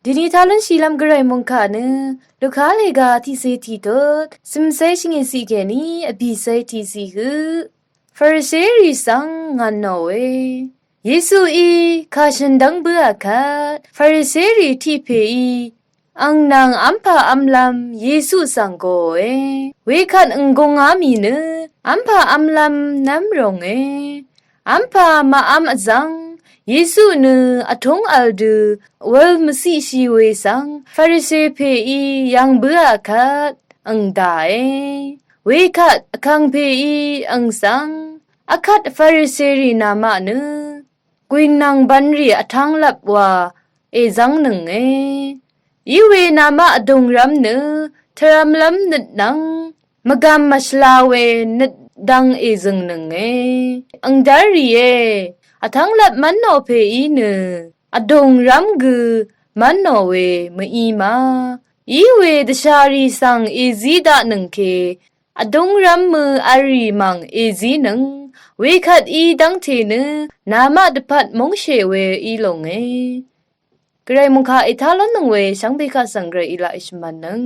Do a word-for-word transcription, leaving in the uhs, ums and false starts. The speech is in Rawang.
Dini talun shilvm gvray mungkaq nø, Luka lega tiqse tiqtut, svmse shvngin siq keni, vbise tiqsi høq. Fariserì svng ngvnò we. Yesuí kashøn dvng bǿà kvt, Fariserì tiq pèí ang nvng v́mpà v́mlv́m Yesu svng gòe. Wekvt ǹgungá mì nø v́mpà v́mlv́m nv́m rònge. V́mpà màv́m vzv́ng Yesu nø vtúng vl dø wūl mvciqshi we svng Farise pèí yv̀ng bǿà kvt ang dàe. Wekvt vkàngpèí ang svng, akvt Fariserì namaq nø gwìngnvng bvnrì vtv́nglvp wa èzv́ngnønge. Iwe namaq vdùngrv́m nø tvrv̄mlv́m nøt nvng mvgvm mvshvla we nøt dvng èzø̀ngnønge. Ang dv́rrìe, vtv́nglvp mv́nò pèí nø vdùngrv́m gø mv́nò we mví ma. Iwe dvshàrì svng èzí daqnøng ke, vdùngrv́m mø v̄l rì mv̀ng èzínøng, wekvt í dv́ngte nø namaq dvpvt mungshè we í longe. Gvray mungkaq ètá lónnøng we shvngbe kaq svng gvray í laq èshvmv̄nnøng.